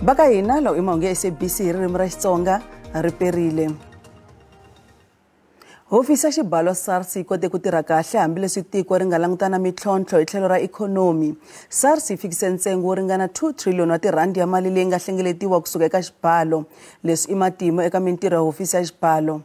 Va ka hina lawu i mahungu ya SABC hi ririmi ra Xitsonga ri perile. Hofisi ya xibalo SARS yi kote ku tirha kahle hambileswi tiko ri nga langutana mintlhontlho hi tlhelo ra ikhonomi. SARS yi fikise ntsengo wo ringana 2 trillion wa tirhandi ya mali leyi nga hlengeletiwa kusuka eka xibalo. Leswi i matimu eka mintirho ya hofisi ya xibalo.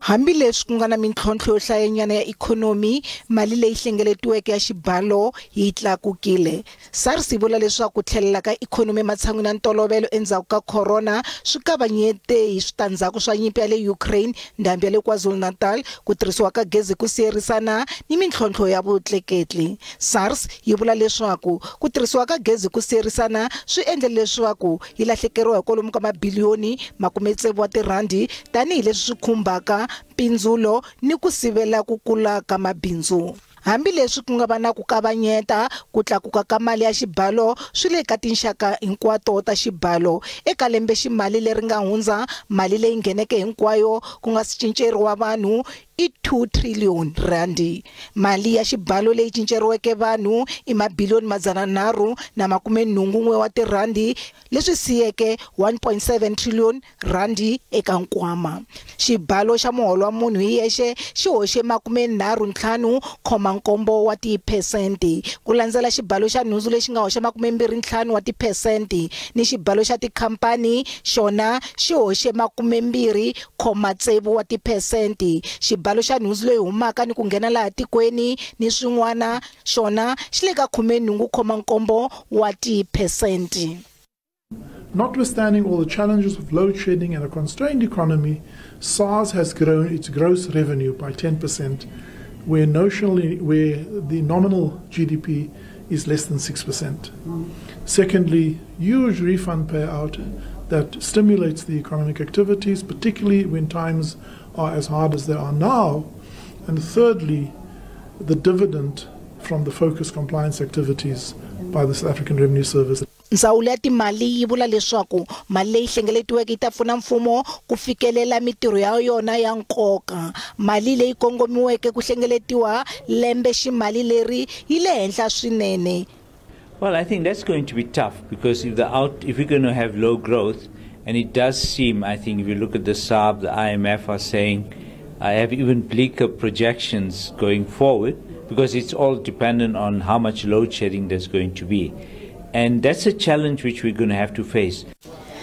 Hambileswi ku nga na mintlhontlho yo hlayanyana ya ikhonomi, mali leyi hlengeletiweke ya xibalo yi tlakukile. SARS yi vula leswaku ku tlhelela ka ikhonomi ematshan'wini ya ntolovelo endzhaku ka corona swi kavanyete hi switandzhaku swa nyimpi ya le Ukraine, ndhambi ya le KwaZulu-Natal, ku tirhisiwa ka gezi ku siyerisana ni mintlhontlho ya vutleketli. SARS yi vula leswaku ku tirhisiwa ka gezi ku siyerisana swi endle leswaku yi lahlekeriwa hi kwalomu ka mabiliyoni 60 wa tirhandi tanihileswi swi khumbaka mpindzulo ni ku sivela ku kula ka mabindzu. Hambileswi ku nga va na ku kavanyeta, ku tlakuka ka mali ya xibalo swi le ka tinxaka hinkwato ta xibalo. Eka lembe ximali leri nga hundza, mali leyi ngheneke hinkwayo ku nga si cinceriwa vanhu i 2 trillion randi. Mali ya xibalo leyi cinceriweke vanhu i mabiliyoni 381 wa tirhandi, leswi siyeke 1.7 trillion randi eka nkwama. Xibalo xa muholo wa munhu hi yexe xi hoxe 35.7 wa tiphesenti, ku landzela xibalo xa nhundzu lexi nga hoxa 25 wa tiphesenti, ni xibalo xa tikhampani xona xi hoxe 26 wa tiphesenti. Xibalo xa nhundzu leyi humaka ni ku nghena laha tikweni ni swin'wana xona xi le ka 18.7 wa tiphesenti. Notwithstanding all the challenges of load shedding and a constrained economy, SARS has grown its gross revenue by 10%, where notionally, where the nominal GDP is less than 6%. Secondly, huge refund payout that stimulates the economic activities, particularly when times are as hard as they are now. And thirdly, the dividend from the focused compliance activities by the South African Revenue Service. Ndzawulo ya timali yi vula leswaku mali leyi hlengeletiweke yi ta pfuna mfumo ku fikelela mitirho ya yona ya nkoka. Mali leyi kongomiweke ku hlengeletiwa lembe ximali leri yi le henhla swinene. Well, I think that's going to be tough because if we're going to have low growth, and it does seem, I think, if you look at the SARB, the IMF are saying, I have even bleaker projections going forward because it's all dependent on how much load shedding there's going to be. And that's a challenge which we're going to have to face.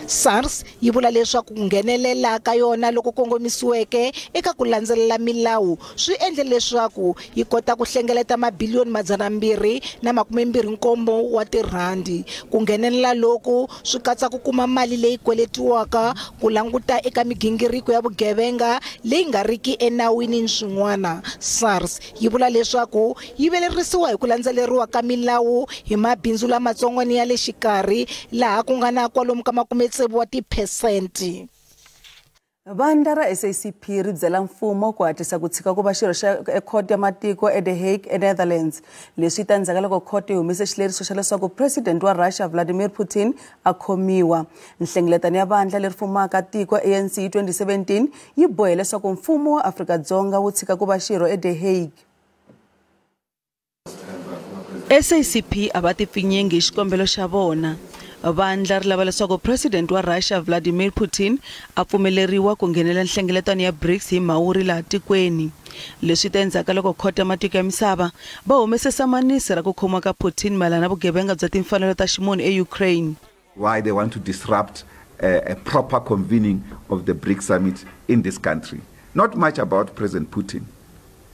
SARS yi vula leswaku ku nghenelela ka yona loko kongomisiweke eka ku landzelela milawu swi endle leswaku yi kota ku hlengeleta mabiliyoni 227 wa tirhandi. Ku nghenelela loku swi katsa ku kuma mali leyi kweletiwaka, ku languta eka migingiriko ya vugevenga leyi nga riki enawini ni swin'wana. SARS yi vula leswaku yi velerisiwa hi ku landzeleriwa ka milawu hi mabindzu lamatsongo ni ya le xikarhi, laha ku nga na kwalomu ka 60 wa tiphesenti. Vandla ra SACP ri byela mfumo ku hatlisa ku tshika ku va xirho xa ekhoto ya matiko eThe Hague eNetherlands. Leswi ta endzhaku ka loko khoto yi humise xileriso xa leswaku President wa Russia Vladimir Putin a khomiwa. Nhlengeletano ya vandla leri fumaka tiko ANC hi 2017 yi bohe leswaku mfumo wa Afrika-Dzonga wu tshika ku va xirho eThe Hague. SACP a va tipfinyingi hi xikombelo xa vona. Vandla ri lava leswaku President wa Russia Vladimir Putin a pfumeleriwa ku nghenela nhlengeletano ya BRICS hi mhawuri laha tikweni. Leswi ta endzhaku ka loko khoto ya matiko ya misava va humese samanisi ra ku khomiwa ka Putin mayelana na vugevenga bya timfanelo ta ximunhu eUkraine. Why they want to disrupt a proper convening of the BRICS summit in this country. Not much about President Putin.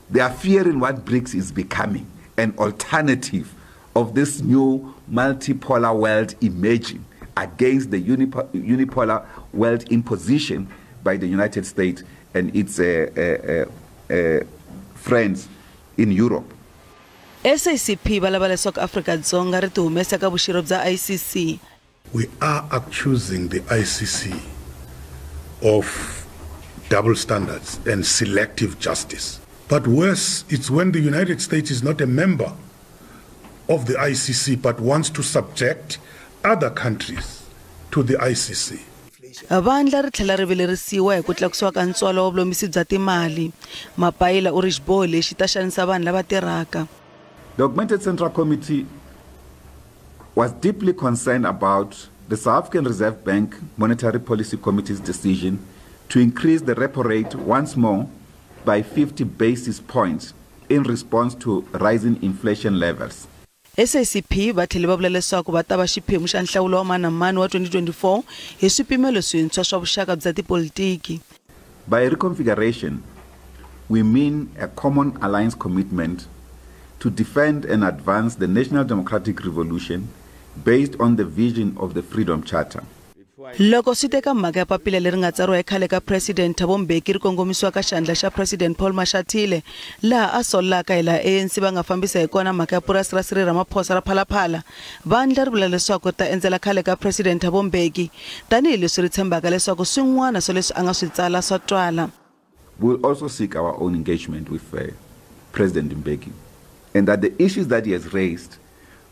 They are fearing what BRICS is becoming, an alternative of this new multipolar world emerging against the unipolar world imposition by the United States and its friends in Europe. SACP va lava leswaku Afrika-Dzonga ri tihumesa ka vuxirho bya ICC. We are accusing the ICC of double standards and selective justice. But worse, it's when the United States is not a member of the ICC but wants to subject other countries to the ICC. Vandla ri tlhela ri vilerisiwa hi ku tlakusiwa ka ntswalo wa vulombisi bya timali. Mapaila u ri xiboho lexi ta xanisa vanhu lava tirhaka. The Augmented Central Committee was deeply concerned about the South African Reserve Bank Monetary Policy Committee's decision to increase the repo rate once more by 50 basis points in response to rising inflation levels. SACP va tlhele va vula leswaku va ta va xiphemu xa nhlawulo wa mani na mani wa 2024 hi swipimelo swintshwa swa vuxaka bya tipolitiki. By reconfiguration, we mean a common alliance commitment to defend and advance the national democratic revolution based on the vision of the Freedom Charter. Loko swi teka mhaka ya papila leri nga tsariwa hi khale ka President Thabo Mbeki ri kongomisiwa ka xandla xa President Paul Mashatile, laha a solaka hi laha ANC va nga fambisa hi kona mhaka ya purasi ra Cyril Ramaphosa ra Phalaphala, vandla ri vula leswaku ri ta endzela khale ka President Thabo Mbeki tanihileswi ri tshembaka leswaku swin'wana swa leswi a nga swi tsala swa twala. We will also seek our own engagement with President Mbeki, and that the issues that he has raised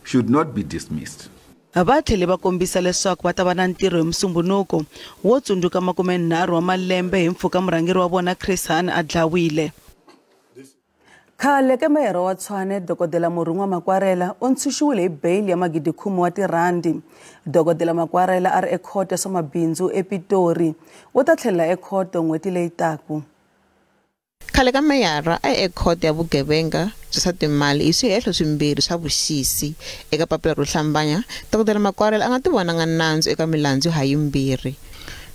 should not be dismissed. Va tlhele va kombisa leswaku va ta va na ntirho hi Musumbunuko wo tsundzuka 30 wa malembe hi mpfhuka murhangeri wa vona Chris Hani a dlawile. Khale ka meyara wa Tshwane, Dokodela Murunwa Makwarela u ntshunxiwile hi beyili ya 10,000 wa tirhandi. Dokodela Makwarela a ri ekhoto ya swa mabindzu ePitori. U ta tlhelela ekhoto n'hweti leyi taka. Khale ka meyara a ekhoto ya vugevenga bya swa timali hi swihehlo swimbirhi swa vuxisi. Eka papila ro hlambanya, Dokodela Makwarela a nga tivonanga nandzu eka milandzu hayimbirhi.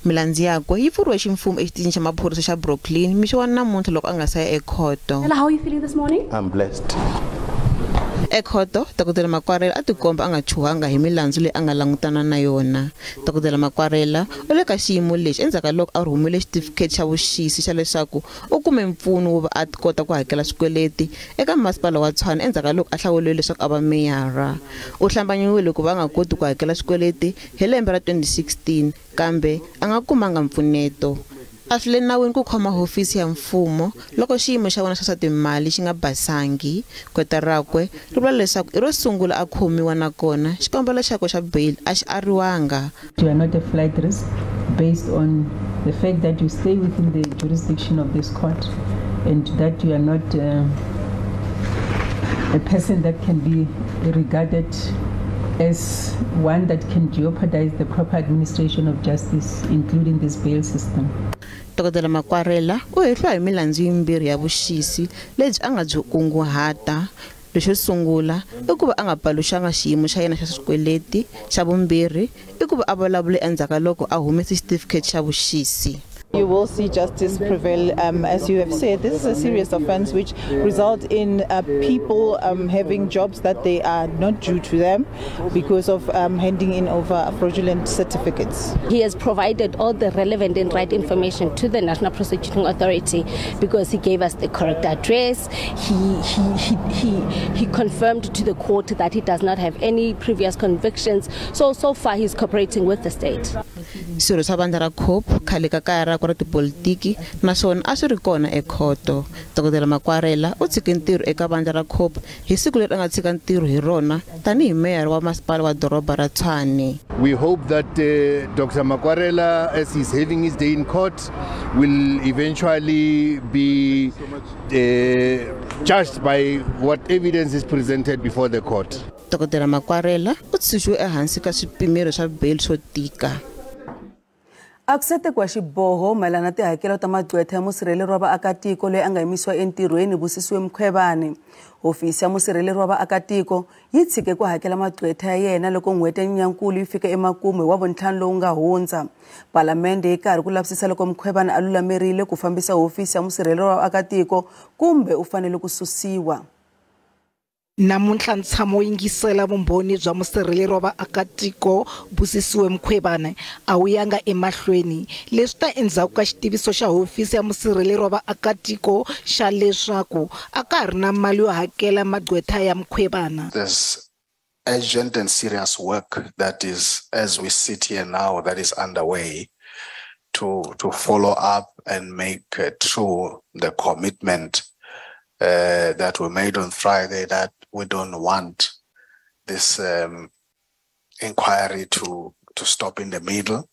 Milandzu yakwe yi pfuriwe ximfumo exitichini xa maphorisa xa Brooklyn mixo wa namuntlha loko a nga se ya ekhoto. How are you feeling this morning? I'm blessed. Ekhoto, Dokodela Makwarela a tikomba a nga chuhanga hi milandzu leyi a nga langutana na yona. Dokodela Makwarela u le ka xiyimo lexi endzhaku ka loko a rhumile xitifiketi xa vuxisi xa leswaku u kume mpfuno wo va a kota ku hakela swikweleti eka masipala wa Tshwane endzhaku ka loko a hlawuriwe leswaku a va meyara. U hlambanyiwile ku va a nga koti ku hakela swikweleti hi lembe ra 2016 kambe a nga kumanga mpfuneto. A swi le nawini ku khoma hofisi ya mfumo loko xiyimo xa wena xa swa timali xi nga basangi. Gqweta rakwe ri vula leswaku i ro sungula a khomiwa nakona xikombelo xakwe xa bail a xi ariwanga. You are not a flight risk based on the fact that you stay within the jurisdiction of this court and that you are not a person that can be regarded as one that can jeopardize the proper administration of justice, including this bail system. Dokodela Makwarela u hehliwa hi milandzu yimbirhi ya vuxisi lebyi a nga byi kunguhata. Lexo sungula i ku va a nga paluxanga xiyimo xa yena xa swikweleti, xa vumbirhi i ku va a vulavule endzhaku ka loko a humese xitifiketi xa vuxisi. You will see justice prevail. As you have said, this is a serious offense which results in people having jobs that they are not due to them because of handing in over fraudulent certificates. He has provided all the relevant and right information to the National Prosecuting Authority because he gave us the correct address. He confirmed to the court that he does not have any previous convictions. So far he's cooperating with the state. Swirho swa vandla ra COPE khale ka kaya rakwe ra tipolitiki naswona a swi ri kona ekhoto. Dokodela Makwarela u tshike ntirho eka vandla ra COPE hi siku leri a nga tshika ntirho hi rona tanihi meyara wa masipala wa doroba ra Tshwane. We hope that Dr. Makwarela, as he's having his day in court, will eventually be judged by what evidence is presented before the court. Dokodela Makwarela u tshunxiwe ehansi ka swipimelo swa bail swo tika. A ku se tekiwa xiboho mayelana na tihakelo ta magqwetha ya musirheleri wa vaakatiko loyi a nga yimisiwa entirhweni Busisiwe Mkhwebane. Hofisi ya musirheleri wa vaakatiko yi tshike ku hakela magqwetha ya yena loko n'hweti ya Nyenyankulu yi fika emakumu hi Wavuntlhanu lowu nga hundza. Palamende yi karhi ku lavisisa loko Mkhwebane a lulamerile ku fambisa hofisi ya musirheleri wa vaakatiko kumbe u fanele ku susiwa. Namuntlha ntshamo wo yingisela vumbhoni bya musirheleri wa vaakatiko Busisiwe Mkhwebane a wu yanga emahlweni. Leswi ta endzhaku ka xitiviso xa hofisi ya musirheleri wa vaakatiko xa leswaku a ka ha ri na mali yo hakela magqwetha ya Mkhwebane. There's urgent and serious work that is, as we sit here now, that is underway to follow up and make true the commitment that we made on Friday that we don't want this inquiry to stop in the middle.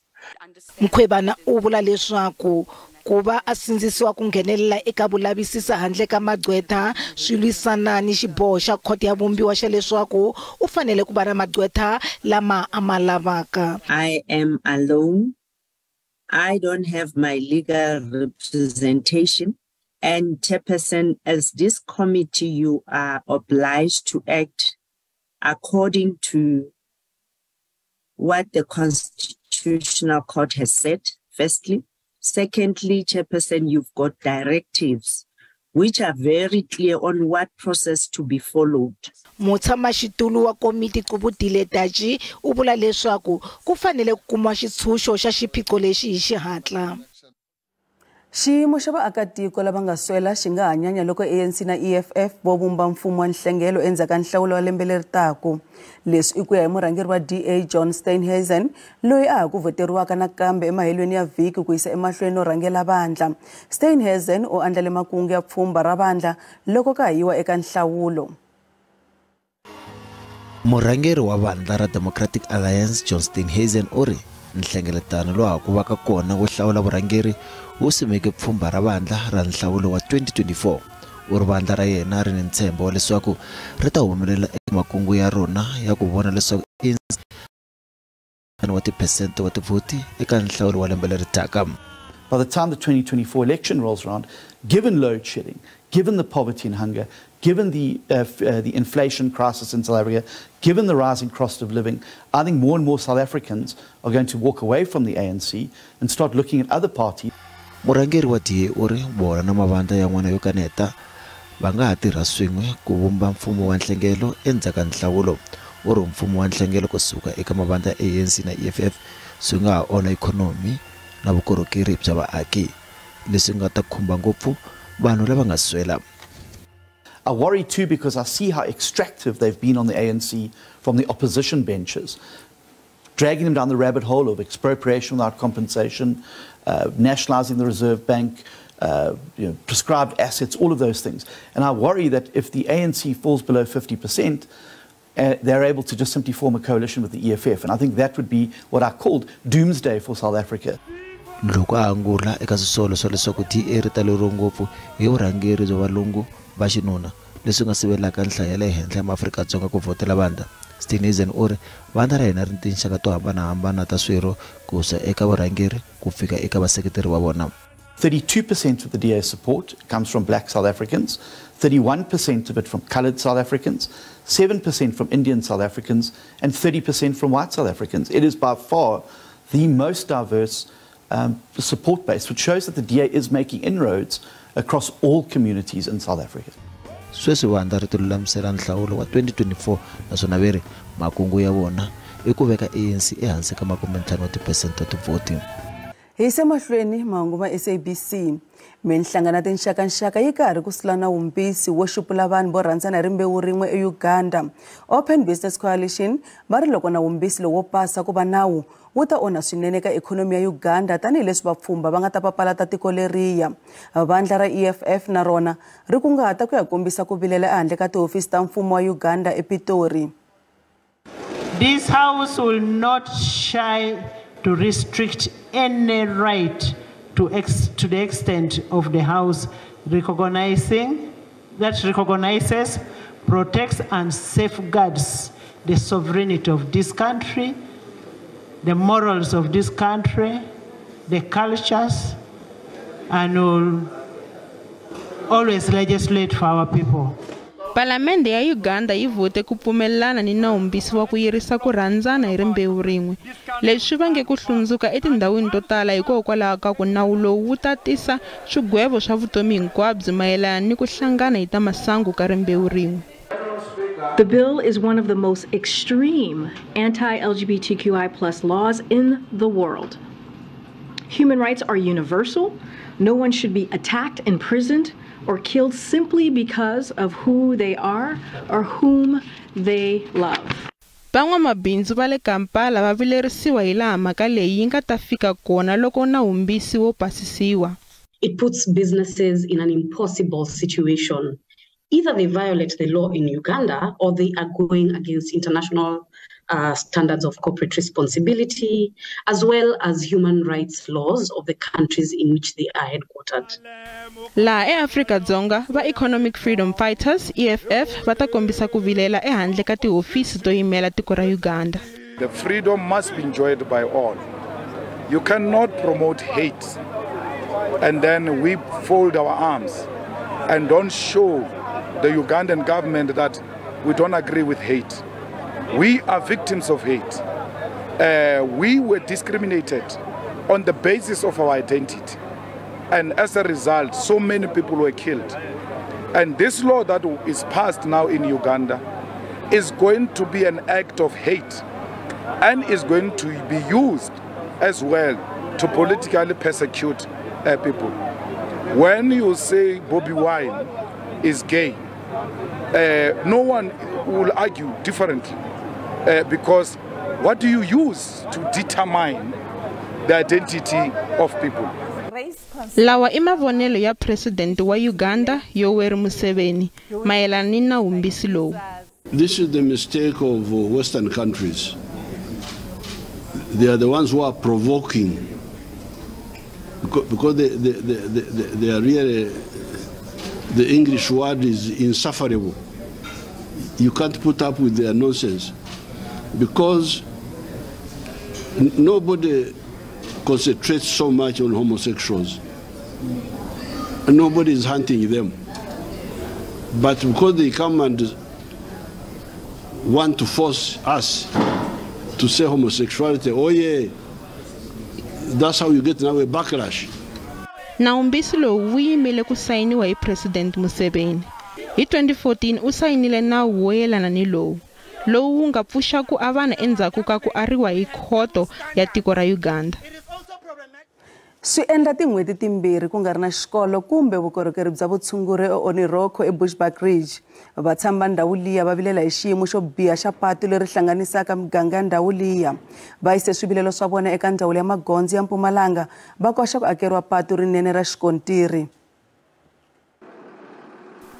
Mkhwebane u vula leswaku Ku va a sindzisiwa ku nghenelela eka vulavisisi handle ka magqwetha swi lwisana ni xiboho xa khoto ya vumbiwa xa leswaku u fanele ku va na magqwetha lama a ma lavaka. I am alone. I don't have my legal representation. And Chairperson, as this committee, you are obliged to act according to what the Constitutional Court has said, firstly. Secondly, Chairperson, you've got directives which are very clear on what process to be followed. Mutshamaxitulu wa komiti Qubudile Datji u vula leswaku ku fanele ku kumiwa xitshunxo xa xiphiqo lexi hi xihatla. Xiyimo xa vaakatiko lava nga swela xi nga hanyanya loko ANC na EFF vo vumba mfumo wa nhlengelo endzhaku ka nhlawulo wa lembe leri taka. Leswi i ku ya hi murhangeri wa DA John Steenhuisen, loyi a ha ku vhoteriwaka nakambe emahelweni ya vhiki ku yisa emahlweni no rhangela vandla. Steenhuisen u andlale makungu ya pfhumba ra vandla loko ka ha yiwa eka nhlawulo. Murhangeri wa vandla ra Democratic Alliance John Steenhuisen u ri nhlengeletano lowu ha ku vaka kona wo hlawula vurhangeri wu simeke pfhumba ra vandla ra nhlawulo wa 2024. U ri vandla ra yena ri ni ntshembo wa leswaku ri ta humelela eka makungu ya rona ya ku vona leswaku ANC wa tiphesente wa tivhoti eka nhlawulo wa lembe leri taka. By the time the 2024 election rolls around, given load shedding, given the poverty and hunger, given the inflation crisis in South Africa, given the rising cost of living, I think more and more South Africans are going to walk away from the ANC and start looking at other parties. Murhangeri wa DA u ri vona na mavandla yan'wana yo kaneta va nga ha tirha swin'we ku vumba mfumo wa nhlengelo endzhaku ka nhlawulo. U ri mfumo wa nhlengelo kusuka eka mavandla ya ANC na EFF swi nga ha onha ikhonomi na vukorhokeri bya vaaki, leswi nga ta khumba ngopfu vanhu lava nga swela. I worry too because I see how extractive they've been on the ANC from the opposition benches, dragging them down the rabbit hole of expropriation without compensation, nationalizing the Reserve Bank, prescribed assets, all of those things. And I worry that if the ANC falls below 50%, they're able to just simply form a coalition with the EFF. And I think that would be what I called doomsday for South Africa. Loko a angula eka swisolo swa leswaku DA ri taleriwe ngopfu hi vurhangeri bya valungu va xinuna leswi nga sivelaka nhlayo ya le henhla ya maAfrika-Dzonga ku vhotela vandla, Steenhuisen u ri vandla ra hina ri ni tinxaka to hambanahambana ta swirho kusuka eka vurhangeri ku fika eka vaseketeri va vona. 32% of the DA support comes from black South Africans, 31% of it from coloured South Africans, 7% from Indian South Africans, and 30% from white South Africans. It is by far the most diverse support base, which shows that the DA is making inroads across all communities in South Africa. Sweswi vandla ri tilulamisela nhlawulo wa 2024 naswona va ri makungu ya vona i ku veka ANC ehansi ka 50 wa tivhoti. Hi se mahlweni mahungu ma SABC. Minhlangano ya tinxakanxaka yi karhi ku sula nawumbisi wo xupula vanhu vo rhandzana hi rimbewu rin'we eUganda. Open Business Coalition va ri loko nawumbisi lowo pasa ku va nawu wu ta onha swinene eka ikhonomi ya Uganda tanihileswi vapfhumba va nga ta papalata tiko leriya. Vandla ra EFF na rona ri kunguhata ku ya kombisa ku vilela ehandle ka tihofisi ta mfumo wa Uganda ePitori. This house will not shy to restrict any right to the extent of the house recognizing that recognizes, protects and safeguards the sovereignty of this country, the morals of this country, the cultures, and will always legislate for our people. Palamende ya Uganda yi vote ku pfumelelana ni nawumbisi wa ku yirisa ku rhandzana hi rimbewu rin'we. Leswi swi vange ku hlundzuka etindhawini to tala hikokwalaho ka ku nawu lowu wu ta tisa swigwevo swa vutomi hinkwabyo mayelana ni ku hlangana hi ta masangu ka rimbewu rin'we. The bill is one of the most extreme anti-LGBTQI+ laws in the world. Human rights are universal. No one should be attacked, imprisoned, or killed simply because of who they are or whom they love. Van'wamabindzu va le Kampala va vilerisiwa hi laha mhaka leyi yi nga ta fika kona loko nawumbisi wo pasisiwa. It puts businesses in an impossible situation. Either they violate the law in Uganda or they are going against international standards of corporate responsibility, as well as human rights laws of the countries in which they are headquartered. Laha eAfrika-Dzonga, va Economic Freedom Fighters EFF va ta kombisa ku vilela ehandle ka tihofisi to yimela tiko ra Uganda. The freedom must be enjoyed by all. You cannot promote hate and then we fold our arms and don't show the Ugandan government that we don't agree with hate. We are victims of hate. We were discriminated on the basis of our identity. And as a result, so many people were killed. And this law that is passed now in Uganda is going to be an act of hate and is going to be used as well to politically persecute people. When you say Bobi Wine is gay, no one will argue differently. Because what do you use to determine the identity of people? Lawa i mavonelo ya President wa Uganda Yoweri Museveni mayelana ni nawumbisi lowu. This is the mistake of Western countries. They are the ones who are provoking because they are really, the English word is insufferable. You can't put up with their nonsense because nobody concentrates so much on homosexuals. And nobody is hunting them. But because they come and want to force us to say homosexuality, oh yeah, that's how you get now a backlash. Nawumbisi lowu wu yimele ku sayiniwa hi President Museveni. Hi 2014 u sayinile nawu wo yelana ni lowu, lowu wu nga pfuxa ku avana endzhaku ka ku ariwa hi khoto ya tiko ra Uganda. Swi endla tin'hweti timbirhi ku nga ri na xikolo kumbe vukorhokeri bya vutshunguri eOniroko eBushbuckridge. Vatshami va ndhawu liya va vilela hi xiyimo xo biha xa patu leri hlanganisaka miganga ya ndhawu liya. Va yise swivilelo swa vona eka ndzawulo ya magondzo ya Mpumalanga va koxa ku akeriwa patu rinene ra xikontiri.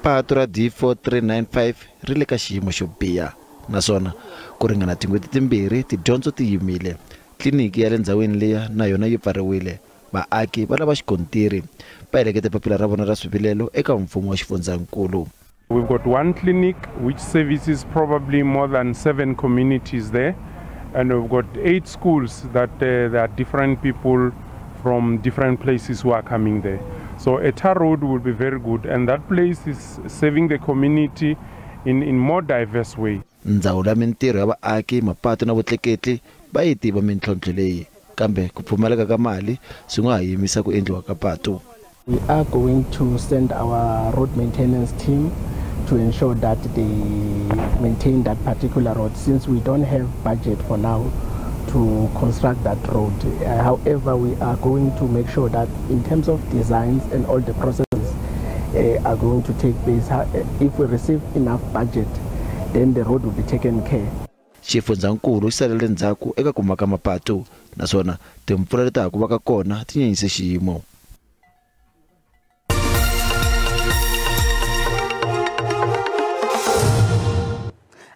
Patu ra D4395 ri le ka xiyimo xo biha naswona ku ringana tin'hweti timbirhi tidyondzo ti yimile. Tliliniki ya le ndzhawini liya na yona yi pfariwile. Vaaki va lava xikontiri va helekete papila ra vona ra swivilelo eka mfumo wa xifundzankulu. We've got one clinic which services probably more than 7 communities there, and we've got 8 schools that there are different people from different places who are coming there. So a tar road will be very good, and that place is serving the community in more diverse way. Ndzawulo ya mintirho ya vaaki, mapatu na vutleketli va yi tiva mintlhontlho leyi, kambe ku pfumaleka ka mali swi nga ha yimisa ku endliwa ka patu. We are going to send our road maintenance team to ensure that they maintain that particular road, since we don't have budget for now to construct that road. However, we are going to make sure that in terms of designs and all the processes are going to take place. If we receive enough budget, then the road will be taken care. Xifundzankulu xi salele ndzhaku eka ku maka mapatu naswona timpfula leti ha ku vaka kona ti nyanyise xiyimo.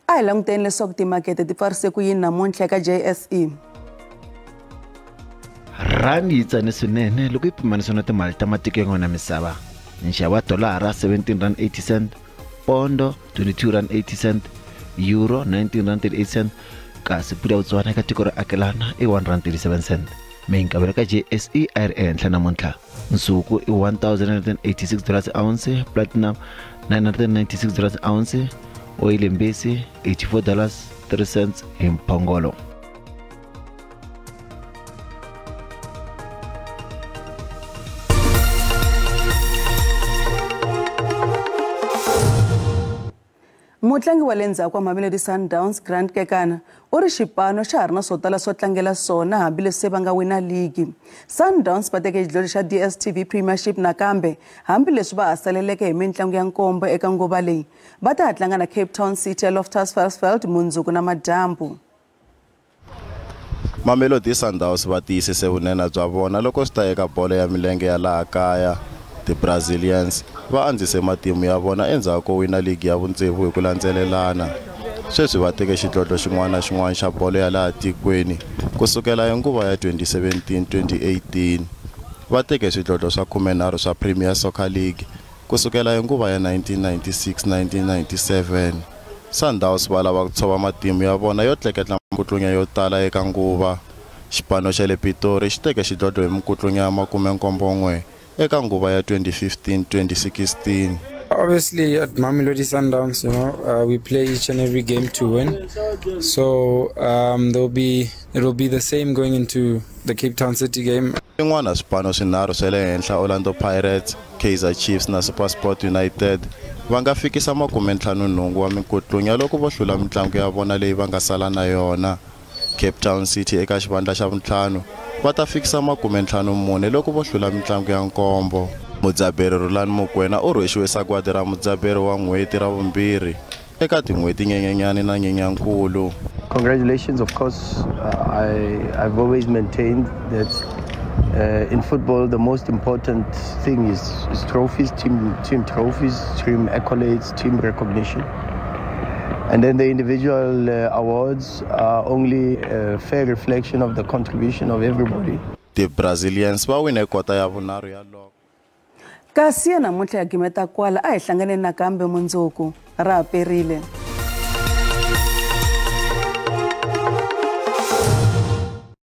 A hi languteni leswaku timakete ti pfarise ku yini namuntlha eka JSE. Rand yi tsane swinene loko yi pimanisiwa na timali ta matiko yan'wana ya misava. Nxavo wa dolara R17.80, pondo R22.80, euro R19.38, kasi pula ya Botswana eka tiko ra akelana i R1.37. Minkavelo ka JSE a yi ri ehenhla namuntlha. Nsuku i $1,986 ounce, platinum $996 ounce, oyili mbisi $84.03 hi mphongolo. Mutlangi wa le ndzhaku wa Mamelodi Sundowns Grant Kekana u ri xipano xa ha ri na swo tala swo tlangela swona hambileswi se va nga wina ligi. Sundowns va teke xidlodlo xa DStv Premiership nakambe hambileswi va ha saleleke hi mintlangu ya nkombo eka nguva leyi. Va ta ha tlanga na Cape Town City Loftus Versfeld mundzuku na madyambu. Mamelodi Sundowns va tiyisise vunene bya vona loko swi ta eka bolo ya milenge ya laha kaya. The Brazilians va andzise matimu ya vona endzhaku ko wina ligi ya vutsevu hi ku landzelelana. Sweswi va teke xidlodlo xin'wana na xin'wana xa bolo ya laha tikweni kusukela hi nguva ya 2017-2018. Va teke swidlodlo swa 13 swa Premier Soccer League kusukela hi nguva ya 1996-1997. Sundowns va lava ku tshova matimu ya vona yo tleketla mikutlunya yo tala eka nguva. Xipano xa le Pitori xi teke xidlodlo hi mikutlunya ya 71 eka nguva ya 2015-2016. Obviously, at Mamelodi Sundowns, we play each and every game to win. So it'll be the same going into the Cape Town City game. Swin'wana swipano swinharhu swa le henhla, Orlando Pirates, Kaizer Chiefs na SuperSport United, va nga fikisa 58 wa mikutlunya loko vo hlula mitlangu ya vona leyi va nga sala na yona. Cape Town City eka xivandla xa vuntlhanu va ta fikisa 54 loko vo hlula mitlangu ya nkombo. Mudzaberi Rulani Mokwena u rhwexiwe sagwadi ra mudzaberi wa n'hweti ra vumbirhi eka tin'hweti Nyenyenyani na Nyenyankulu. Congratulations, of course. I've always maintained that in football the most important thing is trophies, team trophies, team accolades, team recognition. And then the individual awards are only a fair reflection of the contribution of everybody. The Brazilians va wine kota ya vunharhu ya log. Kasi ya namuntlha ya gimeta kwala, a hi hlanganeni nakambe mundzuku. Ra ha perile.